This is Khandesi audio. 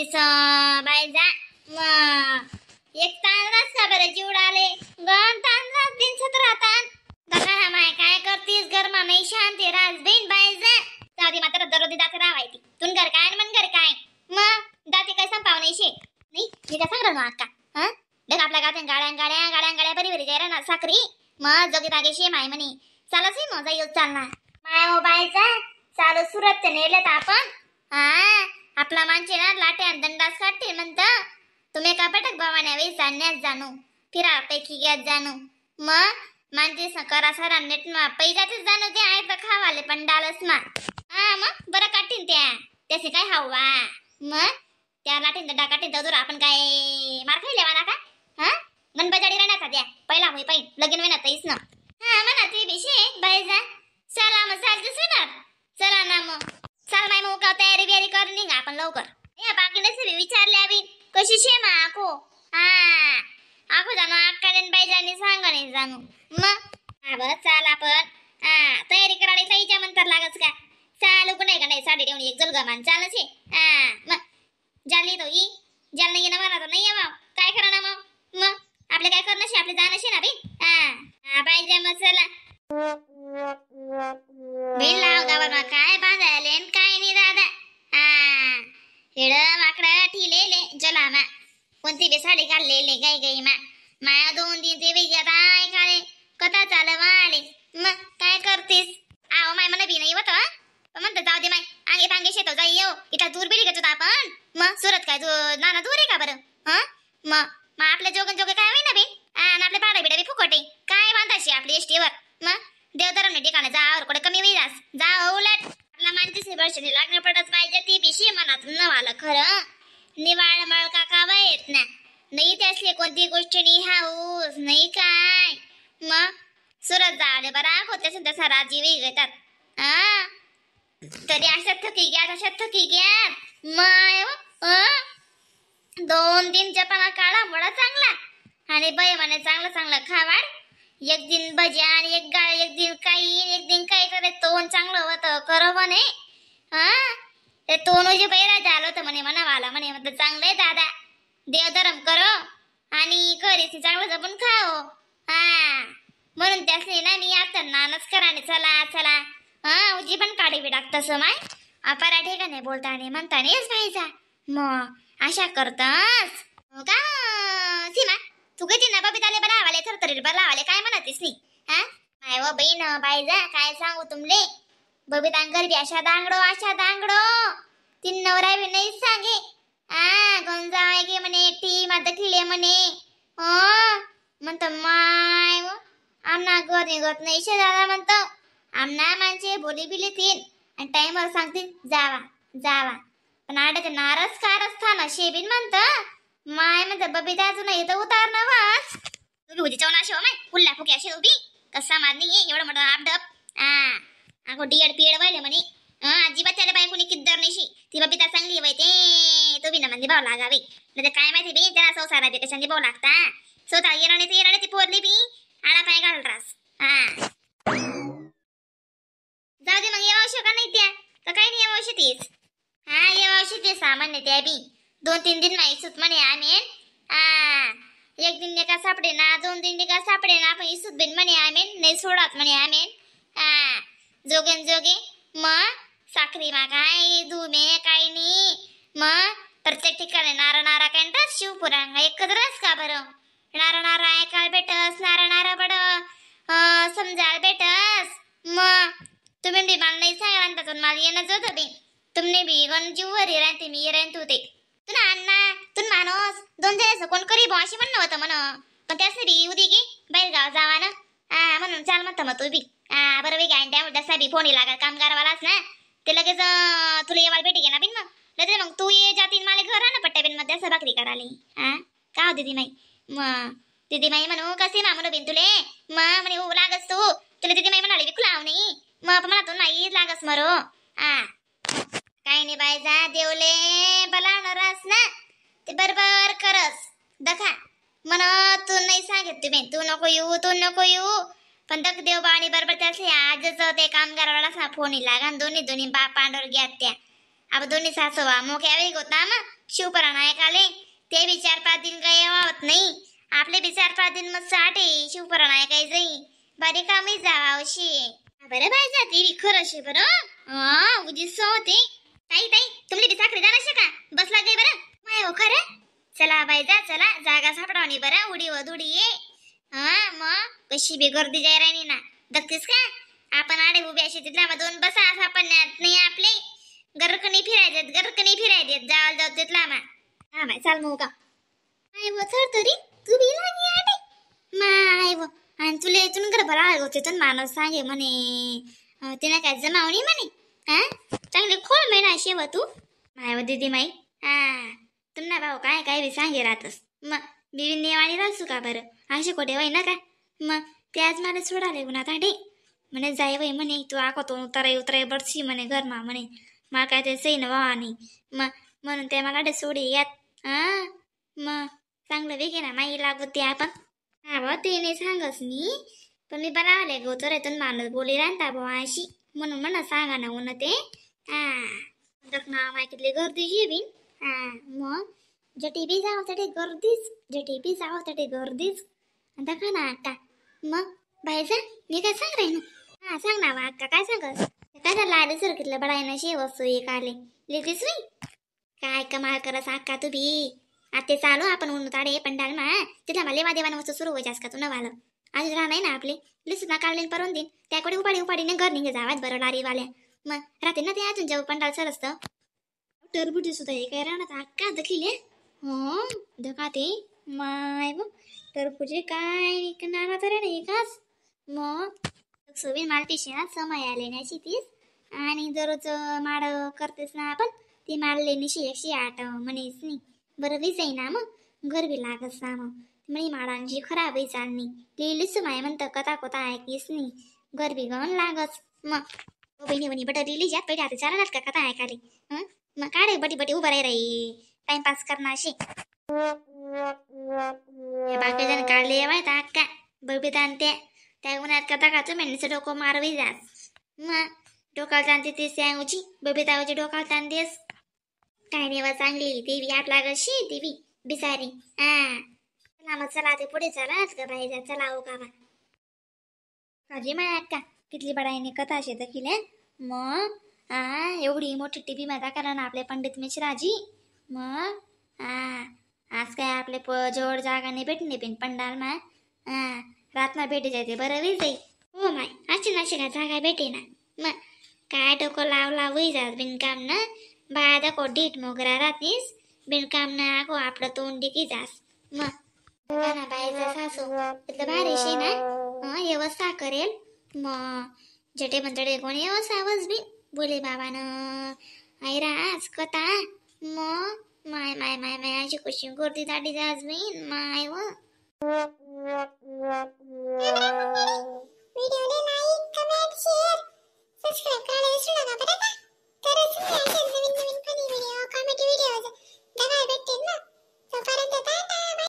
करतीस बायजा? मग एक तांदळाच का बरं जीवडाले गण तांदळाच दिन 17 तान दखा माय काय करतीस गरमा नाही शांती राज बिन बायजा. जाऊ दे मात्र दररोज दाते राहायची तुन घर काय मन घर काय मग दाते काय संपाव नाही शे नाही. मी काय सांग ना अक्का हा देख आपल्या गावात गाड्या गाड्या गाड्या गाड्या बरी बरी जाय ना साखरी मग जोगी तागे शे माय म्हणे चालच मग जाई चालणार माय हो बायजा चालू सुरत ते नेलेत आपण. हा आपला माणसे ना लाट्या दंडास काढते म्हणत तुम्ही का पटक भावाने वेळी चालण्यात जाणू फिरा पैकी घ्यात जाणू मग माणसे करा सारा नेट मा पैजातेच जाणू ते आहे तर खावाले पण डालस मा. हा मग बरं काढतीन त्या त्याचे काय हवा मग त्या लाटीन दंडा काढतीन तर आपण काय मार खाईले वाला का? हा गणपजाडी राहणार त्या पहिला होई पाहिजे लगीन होईना तईस ना. हा म्हणा ते बिशे बायजा चला मग चालतेच होणार चला ना मग चाल माय मग का तयारी बियारी करून निघा आपण लवकर. या बाकी विचारले बी कशी शे मा आखो हा आखो जाणू अक्काने बायजाने सांगा नाही जाणू मग हा बरं चाल आपण हा तयारी करायला ताईच्या म्हणतात लागच का चालू नाही का नाही साडी ठेवून एक जलगा मान चालच हे. हा मग जाली तो ई जाल नाही येणं म्हणा तर नाही ये काय करा ना मग मग आपले काय करणं आपले जाणं शे ना बी. हा हा पाहिजे मग चला बिन लाव गावात काय बांधायले काय नाही दादा. हा हेड माकडं ठिलेले जला मा कोणती बी साडी घाललेले गाई गाई मा माया 2 दिन ते बी काय खाले कथा चाल वाले मग काय करतीस? आहो माय मला बी नाही होत म्हणतं जाऊ दे माय आंगे पांगे शेतो जाई येऊ इथं दूर बिडी घेतो आपण मग सुरत काय नाना दूर आहे का बरं? हा मग मग आपल्या जोगन जोगे काय होईना बी आणि आपले भाडं बिडं बी फुकटे काय बांधायची आपली एसटीवर मग देवधर्म ठिकाणी जावर कुठे कमी होईल जा उलट आपला माणसे वर्षाने लागणं पडत पाहिजे ती पिशी मनात नवालं खरं निवाळ मळ काका येत ना नाही त्यासले कोणती गोष्ट नाही हाऊस नाही काय मग सुरत जावले बरा होते तसा राजीव घेतात. हा तरी अशा थकी घ्या अशा थकी घ्या माय 2 दिन जपाना काढा मोडा चांगला आणि बाई म्हणे चांगलं चांगलं खावाड एक दिन भज्या आणि एक गाळ एक दिन काही एक दिन काही करे तोंड चांगलं होतं करो म्हणे. हा ते तोंड जे बैरा झालं होतं म्हणे म्हणावाला म्हणे म्हटलं चांगलंय दादा देवधर्म करो आणि करीस चांगलं जपून खाओ. हा म्हणून त्यासने ना मी आता नानच करा चला चला. हा उजी पण काढी बी टाकतस माय पराठे का नाही बोलता नाही म्हणता नाहीच भाईचा मग अशा करतस का सीमा तू किती ना बबिताले बरं आवाले थरथरील बरं आवाले काय म्हणतीस नी? हा माय व बहीण बाईजा काय सांगू तुमले बबिता गरबी अशा दांगडो अशा दांगडो तीन नवरा बी नाही सांगे. हा गंजावाय गे म्हणे टी माता खिले म्हणे म्हणतो माय व आमना घर निघत नाही शे दादा म्हणतो आमना माणसे बोली बिली तीन आणि टाइमवर सांगतील जावा जावा पण आड्याच्या नाराज कारच थाना शेबीन म्हणतं माय म्हणतं बबिता अजून इथं उतार ना वास तुम्ही उदी चौन अशी हो माय पुल्ला फुके अशी उभी कसा मारणी एवढं मोठं आपडप. हा अगो डीएड पीएड व्हायले म्हणे अजिबात त्याला बाई कोणी किद्दर नाही ती बबिता चांगली वय ते तो बी ना म्हणजे भाऊ लागावे नाही काय माहिती बी त्याला संसारा बी कशाने भाऊ लागता स्वतः येणार नाही येणार ती पोरली बी आळा पाय घाल रास. हा जाऊ दे मग येवावशे का नाही त्या तर काही नाही येवावशे तीच. हा येवावशे ते सामान्य त्या बी 2-3 दिन नाही सुत म्हणे आम्ही. हा एक दिन का सापडे ना 2 दिन का सापडे ना आपण इसुत बिन म्हणे आम्ही नाही सोडात म्हणे आम्ही. हा जोगेन जोगे मग साखरी मा काय धुमे काय नाही मग प्रत्येक ठिकाणी नारा नारा काय म्हणतात शिवपुराण एकत्रच का बरं नारा नारा ऐकायला भेटस नारा नारा बड समजायला भेटस मग तुम्ही बी मला नाही सांगा म्हणतात मला येणंच होतं बी तुमने बी गण जीवरी राहते मी राहत होते तू ना अण्णा तू माणूस 2 जणांचं कोण करी बा अशी म्हणणं होतं म्हण पण त्यासनी बी उदी की बाहेर गाव जावा ना. हा म्हणून चाल म्हणतं मग तू बी. हा बरं बी काय त्यामुळे तसा बी फोन लागत कामगारवालाच ना ते लगेच तुला येवायला भेटी घे ना बिन मग लगेच मग तू ये जातीन मला घर ना पट्ट्या बिन मग त्यास भाकरी करायला. हा का हो दीदी माई मग दीदी माई म्हणू कसे मा म्हणू बिन तुले मग म्हणे हो लागस तू तुला दीदी माई म्हणाली बी खुलाव नाही मग म्हणा तू नाही लागस मरो. हा काय नाही बाई जा देवले बलावणारस ना ते बरोबर करस दखा म्हण तू नाही सांगित तुम्ही तू नको येऊ तू नको येऊ पण दख देव बाणी बरोबर त्यासले आजच ते कामगारवालाच ना फोन लागा दोन्ही दोन्ही बाप पांडवर घ्या त्या. अब दोन्ही सासवा मोके आवे गोता मग शिवपुराण ऐकाले ते बी 4-5 दिन काही वावत नाही आपले बी 4-5 दिन मग साठे शिवपुराण ऐकाय जाई बारी कामी जावा अशी बरं बाई जा ती बी खरं शे बरं हा उजी होते. ताई ताई तुमली बी साखरी जाणार का बसला गई बरं माय हो खरं. चला बाई जा चला जागा सापडावणी बरं उडी व दुडी ये. हा मग कशी बी गर्दी जाय राहिली ना बघतीस का आपण आडे उभे असे तिथला दोन बसा सापडण्यात नाही आपले गरकणी फिरायचे गरकणी फिरायचे जावं जाऊ तिथला मा. हा माय चाल मग का माय व चढ तरी तू बी लागी आडे माय व आणि तुला इथून घर भरा होते तर माणूस सांगे म्हणे तिने काय जमावणी म्हणे. हा चांगले खोल महिना शेव तू माय व दीदी माई. हा तुमना भाऊ काय काय बी सांगे राहतस मग बीबी नेवाणी राहसू का बरं असे कोठे वय ना काय मग ते आज मला सोडाले गुन्हा ताडे म्हणे जाय वय म्हणे तू आखतो उतराई उतराई बडशी म्हणे घरमा म्हणे मला काय ते सही ना भावानी मग म्हणून ते मला सोडी यात. हा मग चांगलं वेगे ना माई लागू ते आपण. हा बा ते नाही सांगस मी पण मी बनावले गोतर येतून माणूस बोली राहता भावा अशी म्हणून म्हणा सांगा ना उन ते. हा ना माहितीतली गर्दी जेवीन. हा मग जटी बी जाव तटे गर्दीच जटी बी जाव तटे गर्दीच दखा ना अक्का मग बाई जा मी काय सांग राही ना. हा सांग ना वा अक्का काय सांगस काय झालं आले सरकीतलं बडाय ना वस्तू एक आले लिहितीस मी काय कमाल करस अक्का तू बी. आता चालू आपण ऊन ताडे पंडाल मा तिथला मला लेवा देवानं वस्तू सुरू व्हायच्यास का तू नवालं आज राहणार ना आपले लिस्ट ना काढले परवून देईन त्याकडे उपाडी उपाडीने घर निघे जावात बरं लारीवाल्या मग राहते ना ते अजून जेव्हा पंडाल सरसतं टरबुजी सुद्धा हे काय राहणार अक्का दखिले हो धका ते माय मग टरबुजे काय विकणार तर नाही काच मग सोबीन मालतीशी ना समय आले न्याची तीस आणि दररोज माड करतेस ना आपण ती माल लेण्याशी 108 म्हणेच नाही बरं बी जाईना मग घर बी लागस ना मग म्हणे माडांची खराब चालणी लिहिलीच माय म्हणतं कथा कोता ऐकीस नाही घर बी गण लागस मग बहिणी बहिणी बट लिहिली जात पहिले आता चालणार का कथा ऐकाले. मग काढे बटी बटी उभं राही राही टाइमपास करणार अशी बाकी जण काढले माहित अक्का बबिता आणि त्या त्या उन्हात कथा खातो मेंढीचं डोकं मारवी जास मग डोकाला ताणते ती सांगूची बबिताची डोकाला ताणतेस काय नेवा चांगली देवी आपला कशी देवी बिचारी. हा चला मग चला ते पुढे चला का बाई जा चला हो का काजी माय अक्का कितली बडाईने कथा अशी दखिले मग हा एवढी मोठी टीव्ही माझा करा ना आपले पंडित मिश्राजी मग हा आज काय आपले जवळ जागा नाही भेटणे बिन पंडाल मा. हा रातना भेटी जायते बरं वी जाई हो माय अशी नाशी का जागा भेटे ना मग काय डोकं लावला वही जात बिनकाम ना बाया दाखव ढीट मोगरा राहतीस बिनकाम ना आगो आपलं तोंड डिकी जास मग ना बाईचा सासू तिथलं भारी शे ना व्यवस्था करेल मग जटे बनतडे कोणी व्यवस्था बस बी बोले बाबानं आई राज कथा मग माय माय माय माय अशी कशी गर्दी दाटी जास बी my व.